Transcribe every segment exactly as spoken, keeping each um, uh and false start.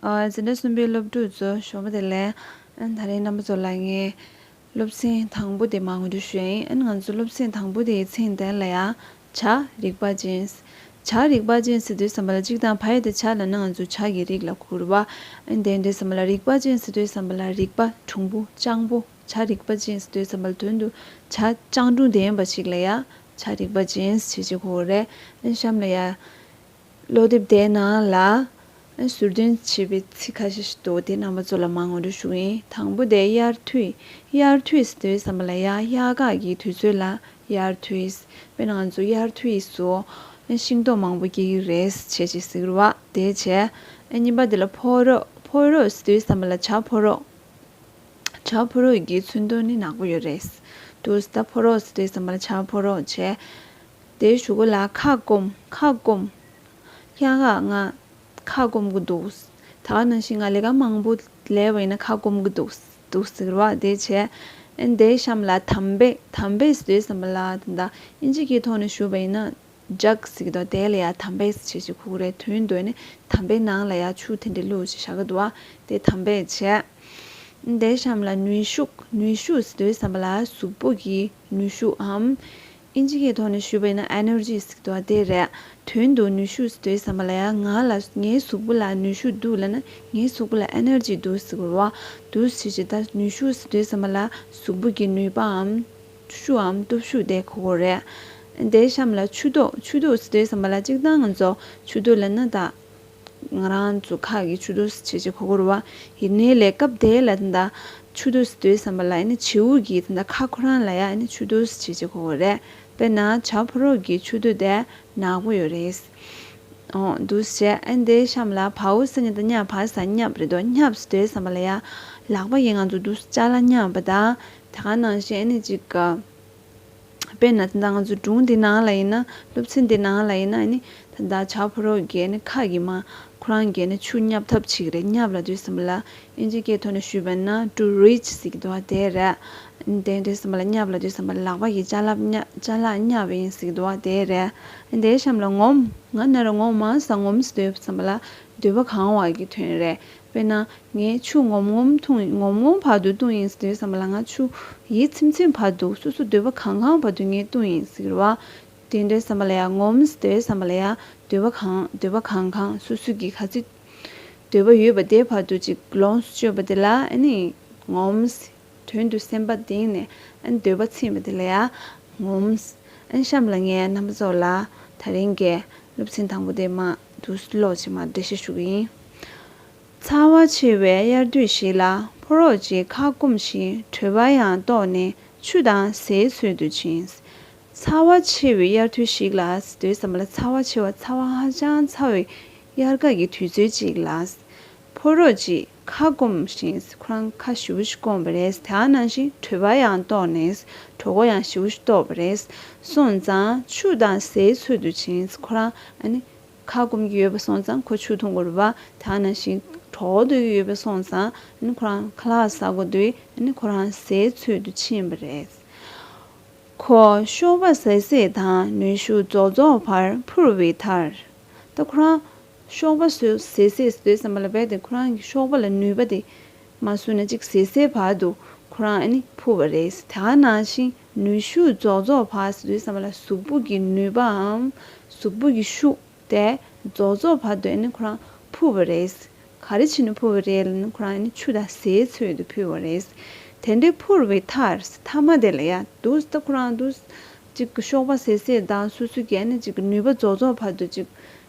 འཛིན་གྲྭ་གསུམ་པའི་སློབ་ཕྲུག་ཚོ་ཞོགས་པ་བདེ་ལེགས། ཨ་ད་རིང་རྣམ་པ་ཚོ་ལ་ངས་སློབ་ཚན་དང་པོ་དེ་མར་ངོ་སྤྲོད་ཞུ་ཡ་ཡིན། ཨ་ང་ཚོ་སློབ་ཚན་དང་པོ་དེའི་མཚན་དོན་ལ་ཡ་བྱ་རིག་པ་ཅན། བྱ་རིག་པ་ཅན་ཟེར་དུས་ཙམ་པ་ལ་གཅིག་དང་བ་ཡ་དེ་བྱ་ལབ་ན་ང་ཚོ་བྱ་གི་རིགས་ལ་གོ་རེད་བ། ཨ་དེ་འདྲའི་ཙམ་པ་ལ་རིག་པ་ཅན་ཟེར་དུས་ཙམ་པ་ལ་རིག་པ་གྲུང་པོ་སྤྱང་པོ། བྱ་རིག་པ་ཅན་ཟེར་དུས་ཙམ་པ་ལ་དོན་དུ་བྱ་སྤྱང་གྲུང་ལྡན་པ་ཞིག་ལ་ཡ་བྱ་རིག་པ་ཅན་ཞེས་བྱ་གོ་རེད། ཨ་གཤམ་ལ་ཡ་ཀློག་དེབ་དེའི་ནང་ལ་ཟུར་འདོན་བྱས་པའི་ཚིག་ཁ་ཤས་ཤིག་འདུག་དེ་རྣམ་པ་ཚོ་ལ་མར་ངོ་སྤྲོད་ཞུ་གི་ཡིན། དང་པོ་དེ་དབྱར་དུས། དབྱར་དུས་ཟེར་དུས་ཙམ་པ་ལ་ཡ་དབྱར་ཁ་གི་དུས་ཚོད་ལ་དབྱར་དུས། དཔེར་ན་ང་ཚོ་དབྱར་དུས་སུ་ཤིང་ཏོག་མང་པོ་སྐྱེ་གི་རེད་ཅེས་ཅེས་ཟེར་གི་རེད་བ། དེ་བྱས། ཨ་གཉིས་པ་དེ་ལ་ཕོ་རོག་ཕོ་རོག་ཟེར་དུས་ཙམ་པ་ལ་བྱ་ཕོ་རོག་བྱ་ཕོ་རོག་གི་ཚོན་མདོག་ནི་ནག་པོ་ཡོད་རེད། དུས་ད་ཕོ་རོག་ཟེར་དུས་ཙམ་པ་ལ་བྱ་ཕོ་རོག་བྱས། དེའི་གཞུག་གུ་ལ་ཁ་སྐོམ། ཁ་སྐོམ། ཡ་ང་ང་ཁ་སྐོམ་གི་འདུག་ད་ག་ནང་བཞིན་ང་ལས་ཀ་མང་པོ་ལས་པ་ཡིན་ན་ཁ་སྐོམ་གི་འདུག་འདུག་ཟེར་བ་དེ་བྱས། ཨ་དེའི་གཤམ་ལ་དམ་བེ། དམ་བེ་ཟེར་དུས་ཙམ་པ་ལ་ད་ལྟ་ཨིན་ཇི་སྐད་ཐོག་ནས་ཞུས་པ་ཡིན་ན་ཇག་ཟེར་གི་འདུག་དེ་ལ་ཡ་དམ་བེ་ཟེར་བྱས་ཅིག་གོ་གི་རེད། དོན་དུ་ནི་དམ་བེའི་ནང་ལ་ཡ་ཆུ་དེ་འདྲ་བླུགས་ཅིག་བཞག་གི་འདུག་བ། དེ་དམ་བེ་བྱས། དེའི་གཤམ་ལ་ནུས་ཤུགས། ནུས་ཤུགས་ཟེར་དུས་ཙམ་པ་ལ་གཟུགས་པོ་གི་ནུས་ཤུགས་འམ། ཨིན་ཇི་སྐད་ཐོག་ནས་ཞུས་པ་ཡིན་ན་ཨེ་ནར་ཇི་ཟེར་གི་འདུག་བ་དེ་རེད། དོན་དུ་ནུས་ཤུགས་ཟེར་དུས་ཙམ་པ་ལ་ཡ་ང་ལ་ངའི་གཟུགས་པོ་ལ་ནུས་ཤུགས་འདུག་ལབ་ན་ངའི་གཟུགས་པོ་ལ་ཨེ་ནར་ཇི་འདུག་ཟེར་གི་རེད་བ། འདུག་ཟེར་བྱས་ད་ནུས་ཤུགས་ཟེར་དུས་ཙམ་པ་ལ་གཟུགས་པོ་གི་ནུས་པའམ་ཤུགས་འམ་སྟོབས་ཤུགས་དེ་གོ་གི་རེད། དེའི་གཤམ་ལ་ཆུ་ཏོག་ཆུ་ཏོག་ཟེར་དུས་ཙམ་པ་ལ་གཅིག་ད་ང་ཚོ་ཆུ་ཏོག་ལབ་ན་ད། ང་རང་ཚོ་ཁ་གི་ཆུ་ཏོག་ཟེར་བྱས་བྱས་གོ་གི་རེད་བ། ཡིན་ནའི་ལས་སྐབས་དེ་ལ་ད་ཆུ་ཏོག་ཟེར་དུས་ཙམ་པ་ལ་ཨ་ནི་བྱིའུ་གི་ད་ཁ་ཁོ་རང་ལ་ཡ་ཨ་ནི་ཆུ་ཏོག་ཟེར་བྱས་བྱས་གོ་གི་རེད། དཔེར་ན་བྱ་ཕོ་རོག་གི་ཆུ་ཏོག་དེ་ནག་པོ་ཡོད་རེད། འོ་འདུག་བྱས། ཨ་ནི་དེའི་གཤམ་ལ་བའོ་ས་ཉ་ད་བརྙ་བ་ས་བརྙ་བ་རེད་དོ། བརྙ་བ་ཟེར་དུས་ཙམ་པ་ལ་ཡ་ལག་པ་གིས་ང་ཚོ་འདུག་ཅ་ལག་བརྙ་བ་དང་། དེ་ག་ནང་བཞིན་ཨ་ནི་ཅིག་ག་དཔེར་ན་ད་ང་ཚོ་སྒྲུང་འདི་ནང་ལ་ཡིན་ན། སློབ་ཚན་འདི་ནང་ལ་ཡིན་ན་ནི་ད་ལྟ་བྱ་ཕོ་རོག་གིས་ནི་ཁ་གིས་མ་ཁོ་རང་གིས་ནི་ཆུ་བརྙ་ཐབས་བྱེད་ཀྱི་རེད། བརྙ་ལབ་དུས་ཙམ་པ་ལ་ཨིན་ཇི་སྐད་ཐོག་ནས་ཞུས་པ་ན་to reach ཟེར་གྱི་འདུག་བ་དེ་རེད། དེ་དུས་ཙམ་པ་ལ་བརྙ་ལབ་དུས་ཙམ་པ་ལ་ལག་པ་གིས་ཅ་ལག་བརྙ་ཅ་ལག་བརྙ་བ་ཡིན་ཟེར་གྱི་འདུག་བ་དེ་རེད། དེའི་གཤམ་ལ་ངོམ། ང་ན་ར་ངོམ་མ་ས་ངོམ་ཟེར་དུས་ཙམ་པ་ལ་འདོད་པ་གང་བ་གི་དོན་རེད། དཔེར་ན། ངས་ཆུ་ངོམ་ངོམ་འཐུང་ཡིན། ངོམ་ངོམ་བར་དུ་བཏུང་ཡིན་ཟེར་དུས་ཙམ་པ་ལ་ང་ཆུ་ཡིད་ཚིམ་ཚིམ་བར་དུ་སོ་སོ་འདོད་པ་གང་གང་བར་དུ་ངས་བཏུང་ཡིན་ཟེར་བ། དེ་འདྲའི་ཙམ་པ་ལ་ཡང་ངོམ་ཟེར་དུས་ཙམ་པ་ལ་ཡང་འདོད་པ་གང་འདོད་པ་གང་གང་སོ་སོ་གི་ག་ཚོད་འདོད་པ་ཡོད་པ་དེ་བར་དུ་ཅིག་ལོངས་སུ་སྤྱོད་པ་དེ་ལ་ཨ་ནི་ངོམ་ཟེར། དོན་དུ་སེམས་པ་གཏིང་ནས་ཨ་ནི་འདོད་པ་ཚིམ་པ་དེ་ལ་ཡང་ངོམ་ཟེར། ཨ་ནི་གཤམ་ལ་ངས་རྣམ་པ་ཚོ་ལ་ད་རིང་གི་སློབ་ཚན་དང་པོ་དེ་མར་འདུག་ཀློག་ཅིག་མར་འགྲེལ་བཤད་ཞུ་གི་ཡིན། ཚ་བ་ཆེ་བའི་དབྱར་དུས་ཤིག་ལ་ཕོ་རོག་ཅིག་ཁ་སྐོམ་ཞིང་གྲོད་པ་ཡང་ལྟོགས་ནས་ཆུ་དང་ཟས་འཚོལ་དུ་ཕྱིན། ཚ་བ་ཆེ་བའི་དབྱར་དུས་ཤིག་ལ་ཟེར་དུས་ཙམ་པ་ལ་ཚ་བ་ཆེ་བ་ཚ་བ་ཧ་ཅང་ཚ་བའི་དབྱར་ཁ་གི་དུས་ཚོད་ཅིག་ལ། ཕོ་རོག་ཅིག་ཁ་སྐོམ་ཞིང་ཁོ་རང་ཁ་ཞེ་པོ་ཞིག་སྐོམ་པ་རེད། དེ་ནང་བཞིན་གྲོད་པ་ཡང་ལྟོགས་ནས་གྲོད་ཁོག་ཡང་ཞེ་པོ་ཞིག་ལྟོགས་པ་རེད། སོང་ཙང་ཆུ་དང་ཟས་འཚོལ་དུ་ཕྱིན། ཁོ་རང་ཨ་ནི། ཁ་སྐོམ་གྱི་ཡོད་པ་སོང་ཙང་ཁོ་ཆུ་འཐུང་དགོས་རེད་བ། དེ་ནང་བཞིན་གྲོད་ཁོག་ལྟོགས་ཀྱི་ཡོད་པ་སོང་ཙང་ཨ་ནི་ཁོ་རང་ཁ་ལག་ཟ་དགོས་དུས་ཨ་ནི་ཁོ་རང་ཟས་འཚོལ་དུ་ཕྱིན་པ་རེད། ཁོ་གཤོག་པ་ཟད་ཟད་དང་ནུས་ཤུགས་རྫོགས་རྫོགས་བར་འཕུར་བའི་མཐར། ད་ཁོ་རང་གཤོག་པ་ཟད་ཟད་ཟེར་དུས་ཙམ་པ་ལ་རྦད་དེ་ཁོ་རང་གི་གཤོག་པ་ལ་ནུས་པ་དེ་མ་སོང་ན་ཅིག་ཟད་ཟད་བར་དུ་ཁོ་རང་ཨ་ནི་འཕུར་བ་རེད། དེ་ནང་བཞིན་ནུས་ཤུགས་རྫོགས་རྫོགས་བར་ཟེར་དུས་ཙམ་པ་ལ་གཟུགས་པོ་གི་ནུས་པའམ་གཟུགས་པོ་གི་ཤུགས་དེ་རྫོགས་རྫོགས་བར་དུ་ཨ་ནི་ཁོ་རང་འཕུར་བ་རེད། ག་རེ་བྱས་ནས་འཕུར་བ་རེད་ལབ་ན་ཁོ་རང་ཨ་ནི་ཆུ་དང་ཟས་འཚོལ་དུ་འཕུར་བ་རེད། དེ་འདྲའི་འཕུར་བའི་མཐར་མཐའ་མ་དེ་ལ་ཡ་འདུག་ད་ཁོ་རང་འདུག་ཅིག་གི་གཤོག་པ་ཟད་ཟད་དང་སོ་སོ་གི་ཨ་ནི་ཅིག་གི་ནུས་པ་རྫོགས་རྫོགས་བར་དུ་ཅིག་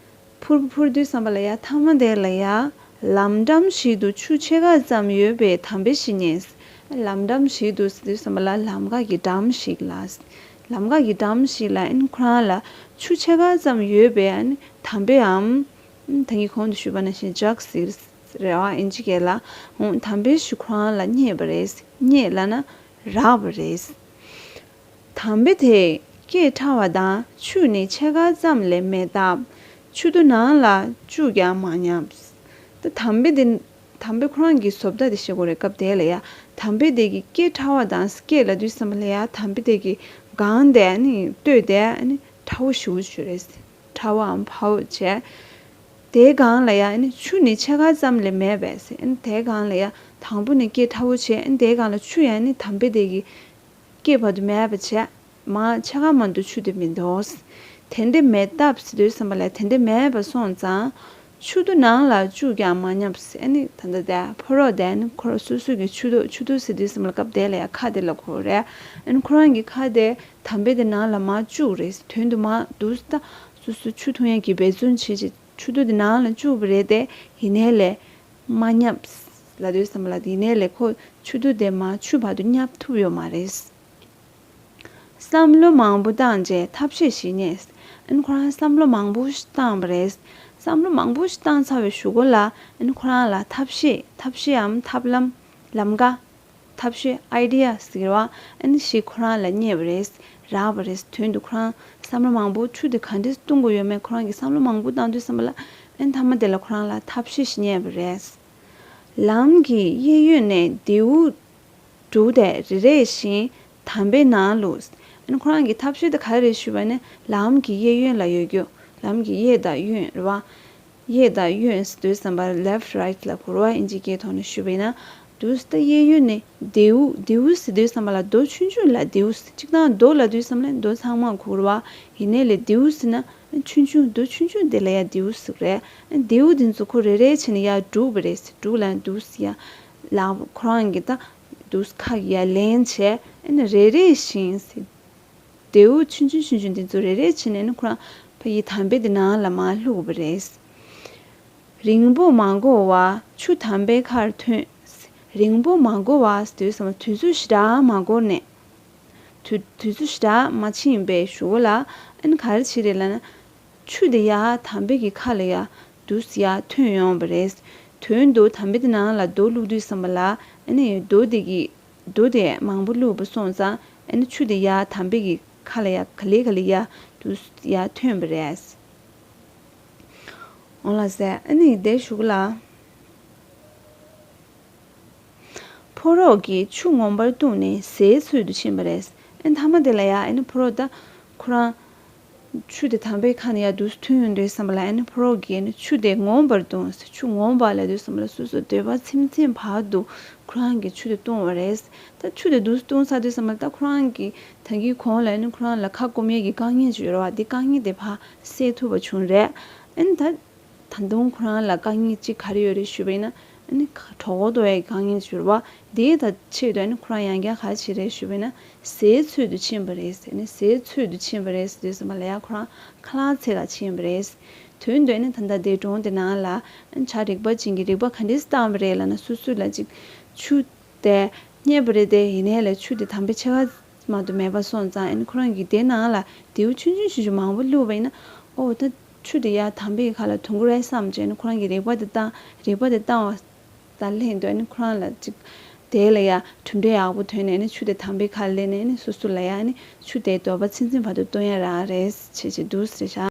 འཕུར་འཕུར་དུས་ཙམ་པ་ལ་ཡ་མཐའ་མ་དེ་ལ་ཡ་ལམ་འགྲམ་ཞིག་ཏུ་ཆུ་ཕྱེད་ཀ་ཙམ་ཡོད་པའི་དམ་བེ་ཞིག་རྙེད། ལམ་འགྲམ་ཞིག་ཏུ་ཟེར་དུས་ཙམ་པ་ལ་ལམ་ཁ་གི་འགྲམ་ཞིག་ལ། ལམ་ཁ་གི་འགྲམ་ཞིག་ལ་ཨ་ནི་ཁོ་རང་ལ་ཆུ་ཕྱེད་ཀ་ཙམ་ཡོད་པའི་ཨ་ནི་དམ་བེའམ། ད་གིན་གོང་དུ་ཞུས་པ་ནང་བཞིན་ཇག་ཟེར་རེད་བ་ཨིན་ཇི་སྐད་ལ། འོང་དམ་བེ་ཞིག་ཁོ་རང་ལ་རྙེད་པ་རེད། རྙེད་ལབ་ན་རག་པ་རེད། དམ་བེ་དེ་སྐད་ཕྲ་བ་དང་ཆུ་ནི་ཕྱེད་ཀ་ཙམ་ལས་མེད་སྟབས་ཆུ་རྡོ་ནང་ལ་བཅུག་ཀྱང་མ་ཉམས། ད་དམ་བེ་དེ་དམ་བེ་ཁོ་རང་གི་བཟོ་ལྟ་དེ་བཤད་དགོས་རེད་སྐབས་དེ་ལ་ཡ། དམ་བེ་དེ་གི་སྐད་ཕྲ་བ་དང་སྐད་ལབ་དུས་ཙམ་པ་ལ་ཡ་དམ་བེ་དེ་གི་སྒང་དེ་ནི་ལྟོས་དེ་ནི་ཕྲ་བོ་ཞེ་པོ་ཅིག་རེད། ཕྲ་བའམ་ཕ་བོ་བྱས། དེའི་སྒང་ལ་ཡ་ཨ་ནི་ཆུ་ནི་ཕྱེད་ཀ་ཙམ་ལས་མེད་པས། ཨ་ནི་དེའི་སྒང་ལ་ཡ་དང་པོ་ནས་སྐད་ཕྲ་བོ་བྱས། ཨ་ནི་དེའི་སྒང་ལ་ཆུ་ཡ་ཨ་ནི་དམ་པའི་དེ་གི་སྐད་བར་དུ་མེད་པ་བྱས། མར་ཕྱེད་ཀ་མ་གཏོགས་ཆུ་དེ་མི་འདུག། དེ་འདྲ་མེད་སྟབས་ཟེར་དུས་ཙམ་པ་ལ་དེ་འདྲ་མེད་པ་སོང་ཙང་། ཆུ་རྡོ་ནང་ལ་བཅུག་ཀྱང་མ་ཉམས། ཨ་ནི་ད་ལྟ་དེ་ཕོ་རོག་དེ་ནི་ཁོ་རང་སོ་སོ་གི་ཆུ་རྡོ། ཆུ་རྡོ་ཟེར་དུས་ཙམ་པ་ལ་སྐབས་དེ་ལ་ཡ་ཁ་དེ་ལ་གོ་རེད། ཨ་ནི་ཁོ་རང་གི་ཁ་དེ་དམ་པའི་དེ་ནང་ལ་མར་བཅུག་རེད། དོན་དུ་མར་འདུག་སྟ། སོ་སོ་ཆུ་འཐུང་ཡག་གི་འབད་བརྩོན་བྱེད་ཅིག། ཆུ་རྡོ་དེ་ནང་ལ་བཅུག་པ་རེད་དེ། ཡིན་ནའི་ལས་མ་ཉམས་ལབ་དུས་ཙམ་པ་ལ། ཡིན་ནའི་ལས་ཁོ་ཆུ་རྡོ་དེ་མར་ཆུ་བར་དུ་ཉམས་ཐུབ་ཡོད་མ་རེད། བསམ་བློ་མང་པོ་བཏང་རྗེས་ཐབས་ཤེས་ཤིག་རྙེད། ཨ་ནི་ཁོ་རང་བསམ་བློ་མང་པོ་ཞིག་བཏང་བ་རེད། བསམ་བློ་མང་པོ་ཞིག་བཏང་ཚར་བའི་གཞུག་གུ་ལ། ཨ་ནི་ཁོ་རང་ལ་ཐབས་ཤེས། ཐབས་ཤེས་འམ་ཐབས་ལམ། ལམ་ཀ། ཐབས་ཤེས། ཨའི་ཌི་ཡ་ཟེར་བ། ཨ་ནི་ཞིག་ཁོ་རང་ལ་རྙེད་པ་རེད། རག་པ་རེད། དོན་དུ་ཁོ་རང་བསམ་བློ་མང་པོ། ཆུ་དེ་ག་འདྲས་བཏུང་དགོས་ཡོད་མེད་ཁོ་རང་གིས་བསམ་བློ་མང་པོ་བཏང་དུས་ཙམ་པ་ལ། ཨ་ནི་མཐའ་མ་དེ་ལ་ཁོ་རང་ལ་ཐབས་ཤེས་ཤིག་རྙེད་པ་རེད། ལམ་གྱི་གཡས་གཡོན་ནས་རྡེའུ་འབྲུག་སྟེ་རེ་རེ་བཞིན་དམ་པའི་ནང་ལུགས། ཨ་ནི་ཁོ་རང་གི་ཐབས་ཤེས་དེ་ག་རེ་རེད་ཞུས་པ་ནི། ལམ་གྱི་གཡས་གཡོན་ལ་ཡོད་རྒྱུ། ལམ་གྱི་གཡས་དང་གཡོན་རེད་བ། གཡས་དང་གཡོན་ཟེར་དུས་ཙམ་པ་left right ལ་གོ་རེད་བ། ཨིན་ཇིའི་སྐད་ཐོག་ནས་ཞུས་པ་ཡིན་ན། འདུག་སྟེ་གཡས་གཡོན་ནས་རྡེའུ། རྡེའུ་ཟེར་དུས་ཙམ་པ་ལ་རྡོ་ཆུང་ཆུང་ལ་རྡེའུ་ཟེར། གཅིག་དང་རྡོ་ལབ་དུས་ཙམ་ལ་རྡོ་ཚང་མ་གོ་རེད་བ། ཡིན་ནའི་ལས་རྡེའུ་ཟེར་ན་ཆུང་ཆུང་། རྡོ་ཆུང་ཆུང་དེ་ལ་ཡ་རྡེའུ་ཟེར་རེད། རྡེའུ་དེ་ཚོ་ཁོ་རེ་རེ་བྱས་ནས་ཡར་སྒྲུག་པ་རེད། སྒྲུག་ལ་འདུག་སེ་ཡ་ལ་ཁོ་རང་གི་ད་འདུག་སེ་ཁ་གི་ཡར་ལེན་བྱས། ཨ་ནི་རེ་རེ་བཞིན་ཟེར། རྡེའུ་ཆུང་ཆུང་ཆུང་ཆུང་དེ་ཚོ་རེ་རེ་བྱས་ནས་ཨ་ནི་ཁོ་རང་ཕ་གི་དམ་པའི་དེ་ནང་ལ་མར་བླུགས་པ་རེད། རིང་པོ་མ་འགོར་བར་ཆུ་དམ་པའི་ཁར་ཐོན། རིང་པོ་མ་འགོར་བར་ཟེར་དུས་ཙམ་པ་དུས་ཚོད་ཞེ་དྲག་མ་འགོར་ནས། དུས་དུས་ཚོད་ཞེ་དྲག་མ་ཕྱིན་པའི་གཞུག་གུ་ལ་ཨ་ནི་ག་རེ་བྱས་རེད་ལབ་ན། ཆུ་དེ་ཡར་དམ་པའི་གི་ཁ་ལ་ཡར་འདུག་སེ་ཡར་ཐོན་ཡོང་བ་རེད། དོན་དུ་དམ་པའི་དེ་ནང་ལ་རྡོ་བླུགས་དུས་ཙམ་པ་ལ་ཨ་ནི་རྡོ་དེ་གི་རྡོ་དེ་མང་པོ་བླུགས་པ་སོང་ཙང་ཨ་ནི་ཆུ་དེ་ཡར་དམ་པའི་གི་ཁ་ལ་ཡར་ག་ལེ་ག་ལེ་ཡར་འདུག་སེ་ཡར་ཐོན་པ་རེད། འོང་ལགས་སེ། ཨ་ནི་དེའི་གཞུག་གུ་ལ། ཕོ་རོག་གིས་ཆུ་ངོམ་པར་བཏུངས་ནས་ཟས་འཚོལ་དུ་ཕྱིན་པ་རེད། ཨ་ནི་མཐའ་མ་དེ་ལ་ཡ་ཨ་ནི་ཕོ་རོག་ད་ཁོ་རང་ཆུ་དེ་དམ་པའི་ཁ་ནས་ཡར་འདུག་སེ་ཐོན་ཡོང་དུས་ཙམ་པ་ལ། ཨ་ནི་ཕོ་རོག་གིས་ཨ་ནི་ཆུ་དེ་ངོམ་པར་བཏུངས། ཆུ་ངོམ་པ་ལབ་དུས་ཙམ་པ་ལ་སོ་སོ་འདོད་པ་ཚིམ་ཚིམ་བར་དུ་ཁོ་རང་གིས་ཆུ་དེ་བཏུང་བ་རེད། ད་ཆུ་དེ་འདུག་སེ་བཏུང་ཚར་དུས་ཙམ་པ་ལ་ད་ཁོ་རང་གིས་ད་གིན་གོང་ལ་ཨ་ནི་ཁོ་རང་ལ་ཁ་སྐོམ་ཡས་ཀྱི་དཀའ་ངལ་ཅིག་ཡོད་རེད་བ། དེ་དཀའ་ངལ་དེ་ཕར་སེལ་ཐུབ་པ་བྱུང་རེད། ཨ་ནི་ད། ད་དུང་ཁོ་རང་ལ་དཀའ་ངལ་གཅིག་ག་རེ་ཡོད་རེད་ཞུས་པ་ཡིན་ན། ཨ་ནི་ཁ་གྲོད་ཁོག་ལྟོགས་ཡས་དཀའ་ངལ་ཞུ་རེད་བ། དེའི་ད་ཆེད་དུ་ཨ་ནི་ཁོ་རང་ཡང་བསྐྱར་ག་རེ་བྱས་རེད་ཞུས་པ་ཡིན་ན། ཟས་འཚོལ་དུ་ཕྱིན་པ་རེད། ཨ་ནི་ཟས་འཚོལ་དུ་ཕྱིན་པ་རེད་ཟེར་དུས་ཙམ་པ་ལ་ཡ་ཁོ་རང་ཁ་ལག་འཚོལ་ག་ཕྱིན་པ་རེད། དོན་དུ་ཨ་ནི་ད་ལྟ་དེ་སྒྲུང་དེ་ནང་ལ་ཨ་ནི་བྱ་རིག་པ་ཅན་གྱིས་རིག་པ་ག་འདྲས་བཏང་བ་རེད་ལབ་ན། སོ་སོ་ལ་ཅིག་ཆུ་དེ་རྙེད་པ་རེད་དེ། ཡིན་ནའི་ལས་ཆུ་དེ་དམ་པའི་ཕྱེད་ཀ་མ་གཏོགས་མེད་པ་སོང་ཙང་། ཨ་ནི་ཁོ་རང་གིས་དེ་ནང་ལ་རྡེའུ་ཆུང་ཆུང་ཆུང་ཆུང་མང་པོ་བླུགས་པ་ཡིན་ན། ཨོ་ད་ཆུ་དེ་ཡར་དམ་པའི་ཁ་ལ་ཐོན་གྱི་རེད་བསམ་བྱས་ནས་ཁོ་རང་གིས་རིག་པ་དེ་བཏང་། རིག་པ་དེ་བཏང་བ་དང་ལྷན་དུ་ཨ་ནི་ཁོ་རང་ལ་ཅིག་དེ་ལ་ཡ་གྲུབ་འབྲས་ཡག་པོ་ཐོན་ནས། ཨ་ནི་ཆུ་དེ་དམ་པའི་ཁ་ལ་སླེབས་ནས། ཨ་ནི་སོ་སོ་ལ་ཡ་ཨ་ནི་ཆུ་དེ་འདོད་པ་ཚིམ་ཚིམ་བར་དུ་བཏུང་ཡ་རག་རེད་བྱས་བྱས་འདུག་ཟེར་བཞག།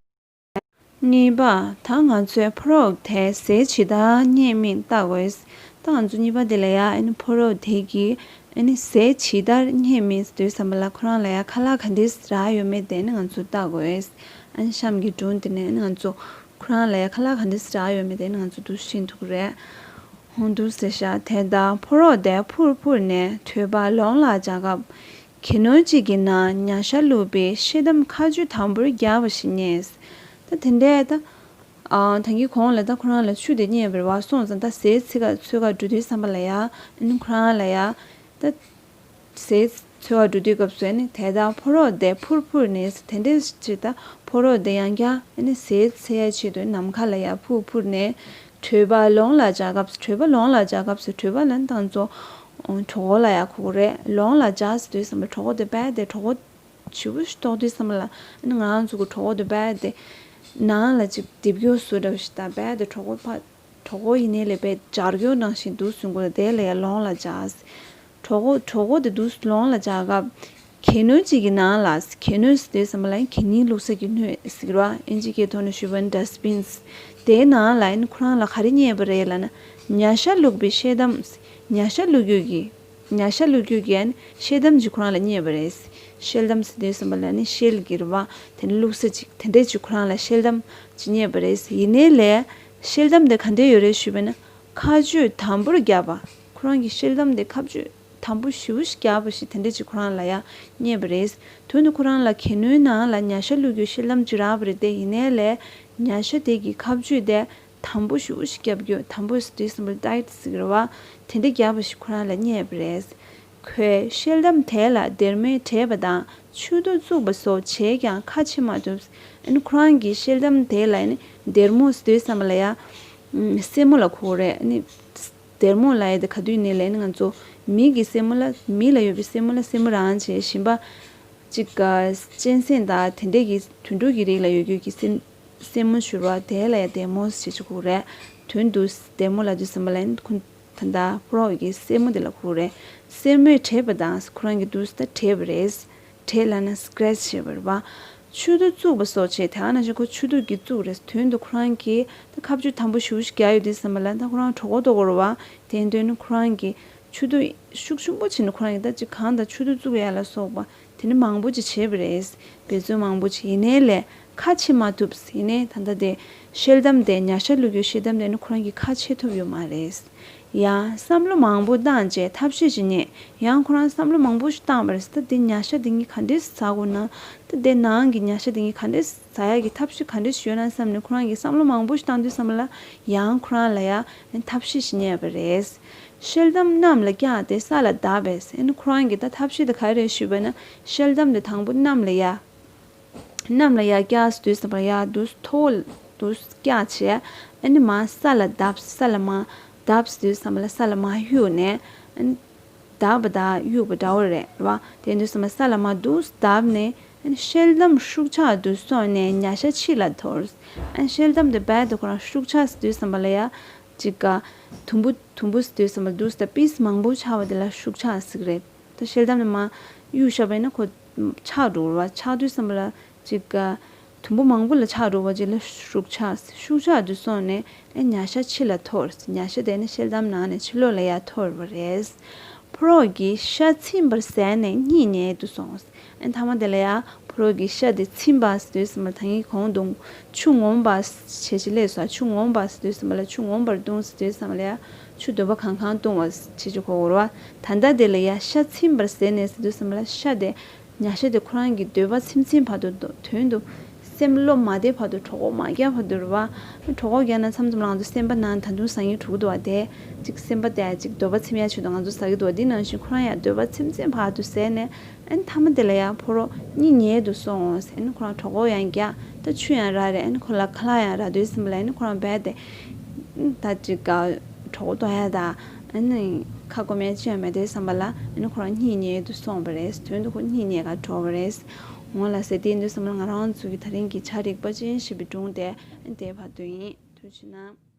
གཉིས་པ། ད་ང་ཚོས་ཕོ་རོག་དེ་ཟས་ཇི་ལྟར་རྙེད་མིན་བལྟ་དགོས། ད་ང་ཚོ་གཉིས་པ་དེ་ལ་ཡ་ཨ་ནི་ཕོ་རོག་དེ་གིས་ཨ་ནི་ཟས་ཇི་ལྟར་རྙེད་མིན་ཟེར་དུས་ཙམ་པ་ལ་ཁོ་རང་ལ་ཡ་ཁ་ལག་ག་འདྲས་རག་ཡོད་མེད་དེ་ཨ་ནི་ང་ཚོ་བལྟ་དགོས། ཨ་ནི་གཤམ་གྱི་སྒྲུང་དེ་ནས་ཨ་ནི་ང་ཚོ་ཁོ་རང་ལ་ཡ་ཁ་ལག་ག་འདྲས་རག་ཡོད་མེད་དེ་ཨ་ནི་ང་ཚོ་འདུག་ཤེས་ཐུབ་ཀྱི་རེད། ཧོང་འདུག་ཟེར་བཞག། དེ་ལྟར་ཕོ་རོག་དེ་འཕུར་འཕུར་ནས་དྲོད་འབར་ལོང་ལ་འཇགས་སྐབས། གྱི་ནོར་གཅིག་གི་ནང་ཉ་ཤ་བླུགས་པའི་ཤེལ་དམ་ཁ་ཆུ་དམ་པོར་བརྒྱབ་པ་ཞིག་རྙེད། ད་དེ་འདྲའི་ད། ཨ། ད་གིན་གོང་ལ་ད་ཁོ་རང་ལ་ཆུ་དེ་རྙེད་པ་རེད་བ། སོང་ཙང་ད་ཟས་འཚོལ་ག་འཚོལ་ག་འགྲོ་དུས་ཙམ་པ་ལ་ཡ། ཨ་ནི་ཁོ་རང་ལ་ཡ། ད། ཟས་འཚོལ་ག་འགྲོ་དུས་སྐབས་སུ་ཨ་ནི་དེ་ལྟར་ཕོ་རོག་དེ་འཕུར་འཕུར་ནས། དེ་འདྲའི་ཅིག་ད་ཕོ་རོག་དེ་ཡང་བསྐྱར་ཨ་ནི་ཟས་འཚོལ་ཡ་ཆེད་དུ་ནམ་མཁའ་ལ་ཡ་འཕུར་འཕུར་ནས། དྲོད་འབར་ལོང་ལ་འཇགས་སྐབས་སུ། དྲོད་འབར་ལོང་ལ་འཇགས་སྐབས་སུ། དྲོད་འབར་ལ་ནི་ད་ང་ཚོ་གྲོད་ཁོག་ལ་ཡ་གོ་གི་རེད། ལོང་ལ་འཇགས་ཟེར་དུས་ཙམ་པ་གྲོད་ཁོག་དེ་རྦད་དེ་གྲོད་ཁོག་ལྗིད་པོ་ཞིག་ལྟོགས་དུས་ཙམ་པ་ལ། ཨ་ནི་ང་རང་ཚོ་གི་གྲོད་ཁོག་དེ་རྦད་དེ་ནང་ལ་ཅིག་རྡིབ་སྐྱོ་བཟོ་འདྲ་བོ་ཞིག་དང་། རྦད་དེ་གྲོད་ཁོག་ཕ། གྲོད་ཁོག་ཡིན་ནའི་ལས་པའི་འབྱར་སྐྱོ་ནང་བཞིན་འདུག་སེ་གོ། དེ་ལ་ཡ་ལོང་ལ་འཇགས། གྲོད་ཁོག་གྲོད་ཁོག་དེ་འདུག་སེ་ལོང་ལ་འཇགས་སྐབས། གྱི་ནོར་གཅིག་གི་ནང་ལ། གྱི་ནོར་ཟེར་དུས་ཙམ་པ་ལ་གད་སྙིགས་བླུགས་ས་གི་སྣོད་ཟེར་གི་རེད་བ། ཨིན་ཇི་སྐད་ཐོག་ནས་ཞུས་པ་ན་dustbins། དེའི་ནང་ལ་ཨ་ནི་ཁོ་རང་ལ་ག་རེ་རྙེད་པ་རེད་ལབ་ན། ཉ་ཤ་བླུགས་པའི་ཤེལ་དམ། ཉ་ཤ་བླུགས་རྒྱུ་གི། ཉ་ཤ་བླུགས་རྒྱུ་གི་ཨ་ནི་ཤེལ་དམ་ཅིག་ཁོ་རང་ལ་རྙེད་པ་རེད། ཤེལ་དམ་ཟེར་དུས་ཙམ་པ་ལ་ཨ་ནི་ཤེལ་གྱི་རེད་བ། དེ་ནི་བླུགས་ས་ཅིག་དེ་འདྲས་ཅིག་ཁོ་རང་ལ་ཤེལ་དམ་ཅིག་རྙེད་པ་རེད། ཡིན་ནའི་ལས། ཤེལ་དམ་དེ་ག་འདྲས་ཡོད་རེད་ཞུས་པ་ན། ཁ་གཅོད་དམ་པོར་བརྒྱབ་པ། ཁོ་རང་གི་ཤེལ་དམ་དེ་ཁ་གཅོད་དམ་པོ་ཞེ་པོ་ཞིག་བརྒྱབ་པ་ཞིག་དེ་འདྲས་ཅིག་ཁོ་རང་ལ་ཡ་རྙེད་པ་རེད། དོན་དུ་ཁོ་རང་ལ་གད་མོའི་ནང་ལ་ཉ་ཤ་བླུགས་རྒྱུའི་ཤེལ་དམ་ཅིག་རག་པ་རེད་དེ། ཡིན་ནའི་ལས་ཉ་ཤ་དེ་གི་ཁ་གཅོད་དེ་དམ་པོ་ཞེ་པོ་ཞིག་བརྒྱབ་རྒྱུ། དམ་པོ་ཟེར་དུས་ཙམ་པ་ཊའིཊ་ཟེར་གི་རེད་བ། དེ་འདྲས་བརྒྱབ་པ་ཞིག་ཁོ་རང་ལ་རྙེད་པ་རེད། ཁོས་ཤེལ་དམ་དེ་ལ་སྡེར་མོས་བྲེགས་པ་དང་མཆུ་ཏོ་བཙུགས་པ་སོགས་བྱས་ཀྱང་ཁ་ཕྱེ་མ་ཐུབ། ཨ་ནི་ཁོ་རང་གི་ཤེལ་དམ་དེ་ལ་ཨ་ནི་སྡེར་མོ་ཟེར་དུས་ཙམ་པ་ལ་ཡ། ཨམ། སེན་མོ་ལ་གོ་གི་རེད། ཨ་ནི་སྡེར་མོ་ལབ་ཡ་དེ་ག་དུས་ནས་ལབ་ན། ང་ཚོ་མི་གི་སེན་མོ་ལ། མི་ལ་ཡོད་པའི་སེན་མོ་ལ་སེན་མོ་རང་བྱས། གཞན་པ་ཅིག་ག་གཅན་གཟན་དང་དེ་འདྲས་ཀྱི་དུད་འགྲོ་གི་རིགས་ལ་ཡོད་རྒྱུ་གི་སེན་སེན་མོ་ཟེར་བ་དེ་ལ་ཡ་སྡེར་མོ་ཟེར་བྱས་གོ་གི་རེད། དོན་དུ་སྡེར་མོ་ལབ་དུས་ཙམ་པ་ལ་ཨ་ནི་ཁོ། ད་ལྟ་ཕོ་རོག་གི་སེན་མོ་དེ་ལ་གོ་གི་རེད། སེན་མོས་བྲེགས་པ་དང་། ཁོ་རང་གིས་དུས་ད་བྲེགས་པ་རེད། བྲེགས་ལབ་ན་སི་ཀེ་རེ་ཆི་བྱས་པ་རེད་བ། མཆུ་ཏོ་བཙུགས་པ་སོགས་བྱས། དེ་ག་ནང་བཞིན་ཁོ་མཆུ་ཏོ་གིས་བཙུགས་རེད། དོན་དུ་ཁོ་རང་གིས་ད་ཁ་གཅོད་དམ་པོ་ཞེ་པོ་ཞིག་བརྒྱབ་ཡོད་དུས་ཙམ་པ་ལ་ད་ཁོ་རང་གྲོད་ཁོག་ལྟོགས་ཀྱི་རེད་བ། དེ་འདོད་ནི་ཁོ་རང་གིས་མཆུ་ཏོ་ཤུགས་ཆེན་པོ་བྱས་ནས་ཁོ་རང་གིས་ད་ཅིག་གང་ལྟར་མཆུ་ཏོ་བཙུགས་ཡ་ལ་སོགས་པ་དེ་ནི་མང་པོ་ཅིག་བྱས་པ་རེད། འབད་བརྩོན་མང་པོ་བྱས། ཡིན་ནའི་ལས་ཁ་ཕྱེ་མ་ཐུབ། ཡིན་ནའི་ད་ལྟ་དེ་ཤེལ་དམ་དེ། ཉ་ཤ་བླུགས་རྒྱུའི་ཤེལ་དམ་དེ་ནི་ཁོ་རང་གིས་ཁ་ཕྱེ་ཐུབ་ཡོད་མ་རེད། ཡང་བསམ་བློ་མང་པོ་བཏང་རྗེས་ཐབས་ཤེས་ཤིག་རྙེད། ཡང་ཁོ་རང་བསམ་བློ་མང་པོ་ཞིག་བཏང་བ་རེད། ད་དེ་ཉ་ཤ་དེ་ངས་ག་འདྲས་ཟ་དགོས་ན། ད་དེ་ནང་གི་ཉ་ཤ་དེ་ངས་ག་འདྲས་ཟ་ཡ་གི་ཐབས་ཤེས་ག་འདྲས་ཤིག་ཡོད་ན་བསམ་ནས་ཁོ་རང་གིས་བསམ་བློ་མང་པོ་ཞིག་བཏང་དུས་ཙམ་པ་ལ་ཡང་ཁོ་རང་ལ་ཡ་ཐབས་ཤེས་ཤིག་རྙེད་པ་རེད། ཤེལ་དམ་གནམ་ལ་བཀྱགས་ཏེ་ས་ལ་བརྡབས་པས། ཨ་ནི་ཁོ་རང་གིས་ད་ཐབས་ཤེས་དེ་ག་རེ་རེད་ཞུས་པ་ན། ཤེལ་དམ་དེ་དང་པོ་གནམ་ལ་ཡ། གནམ་ལ་ཡར་བཀྱགས་དུས་ཙམ་པ་ལ་ཡར་དུ་མཐོ་བོ་དུ་བཀྱགས་བྱས། ཨ་ནི་མར་ས་ལ་བརྡབས། ས་ལ་མར་བརྡབས་དུས་ཙམ་པ་ལ་ས་ལ་མར་གཡུགས་ནས། ཨ་ནི་བརྡབས་པ་དང་གཡུགས་པ་འདྲ་བོ་རེད་བ། དེ་དུས་ཙམ་པ་ས་ལ་མར་དུ་བརྡབས་ནས། ཨ་ནི་ཤེལ་དམ་ཤུགས་ཆག་ཏུ་སོང་ནས་ཉ་ཤ་ཕྱི་ལ་འཐོར། ཨ་ནི་ཤེལ་དམ་དེ་རྦད་དེ་ཁོ་རང་ཤུགས་ཆག་དུས་ཙམ་པ་ལ་ཡ། ཅིག་ག་དུམ་བུ་དུམ་བུ་དུས་ཙམ་པ་དུ་ད་པིས་མང་པོ་ཆགས་པ་དེ་ལ་ཤུགས་ཆག་ཟེར་གི་རེད། ད་ཤེལ་དམ་དེ་མར་གཡུགས་བཞག་པ་ཡིན་ན་ཁོ་ཆག་འགྲོ་བ། ཆག་དུས་ཙམ་པ་ལ་ཅིག་ག་དུམ་བུ་མང་པོ་ལ་ཆག་འགྲོ་བ་ཅིག་ལ་ཤུགས་ཆག་ཤུགས་ཆག་ཏུ་སོང་ནས། ཨེ་ཉ་ཤ་ཕྱི་ལ་འཐོར། ཉ་ཤ་དེ་ནི་ཤེལ་དམ་ནང་ནས་ཕྱི་ལོགས་ལ་ཡར་འཐོར་བ་རེད། ཕོ་རོག་གིས་ཤ་ཚིམ་པར་ཟད་ནས་གཉིད་ཉལ་དུ་སོང་། ཨེ་མཐའ་མ་དེ་ལ་ཡ་ཕོ་རོག་གིས་ཤ་དེ་ཚིམ་པ་ཟེར་དུས་ཙམ་པ་ད་ངས་གོང་དུ་ཆུ་ངོམ་པ་བྱས་ཅིག་སླེབས་སོང་། ཆུ་ངོམ་པ་ཟེར་དུས་ཙམ་པ་ལ་ཆུ་ངོམ་པར་བཏུང་ཟེར་དུས་ཙམ་པ་ལ་ཡ་ཆུ་འདོད་པ་གང་གང་བཏུང་བ་བྱས་ཅིག་གོ་དགོས་རེད་བ། ད་ལྟ་དེ་ལ་ཡ་ཤ་ཚིམ་པར་ཟད་ནས་ཟེར་དུས་ཙམ་པ་ལ་ཤ་དེ། ཉ་ཤ་དེ་ཁོ་རང་གི་འདོད་པ་ཚིམ་ཚིམ་བར་དུ། དོན་དུ་སེམས་བློ་མ་བདེ་བར་དུ་གྲོད་ཁོག་མ་རྒྱག་བར་དུ་རེད་བ། གྲོད་ཁོག་རྒྱག་ན་མཚམས་མཚམས་ལ་ང་ཚོ་སེམས་པ་ནང་ད་དུང་ཟ་སྙིང་བྲོ་གི་འདུག་བ། དེ་ཅིག་སེམས་པ་དེ་ཅིག་འདོད་པ་ཚིམ་ཡ་ཆེད་དུ་ང་ཚོ་ཟ་གི་འདུག་བ། དེ་ནང་བཞིན་ཁོ་རང་ཡང་འདོད་པ་ཚིམ་ཚིམ་བར་དུ་ཟས་ནས། ཨ་ནི་མཐའ་མ་དེ་ལ་ཡང་ཕོ་རོག་གཉིད་ཉལ་དུ་སོང་ཟེར། ཨ་ནི་ཁོ་རང་གྲོད་ཁོག་ཡང་རྒྱག་ད་ཆུ་ཡང་རག་རེད། ཨ་ནི་ཁོ་ལ་ཁ་ལག་ཡང་རག་དུས་ཙམ་པ་ལ། ཨ་ནི་ཁོ་རང་རྦད་དེ་ད་ཅིག་ག་གྲོད་ཁོག་ལྟོགས་ཡ་ད། ཨ་ནི་ཁ་སྐོམ་ཡ་ཅི་ཡང་མེད་དུས་ཙམ་པ་ལ། ཨ་ནི་ཁོ་རང་གཉིད་ཉལ་དུ་སོང་བ་རེད། དོན་དུ་ཁོ་གཉིད་ཉལ་ག་འགྲོ་བ་རེད། འོ་ལགས་སེ། དེ་ཡིན་དུས་ཙམ་པ་ལ་ང་རང་ཚོ་གི་ད་རིང་གི་བྱ་རིག་པ་ཅན་ཞེས་པའི་སྒྲུང་དེ་འདིར་བར་དུ་ཡིན། ཐུགས་རྗེ་གནང་།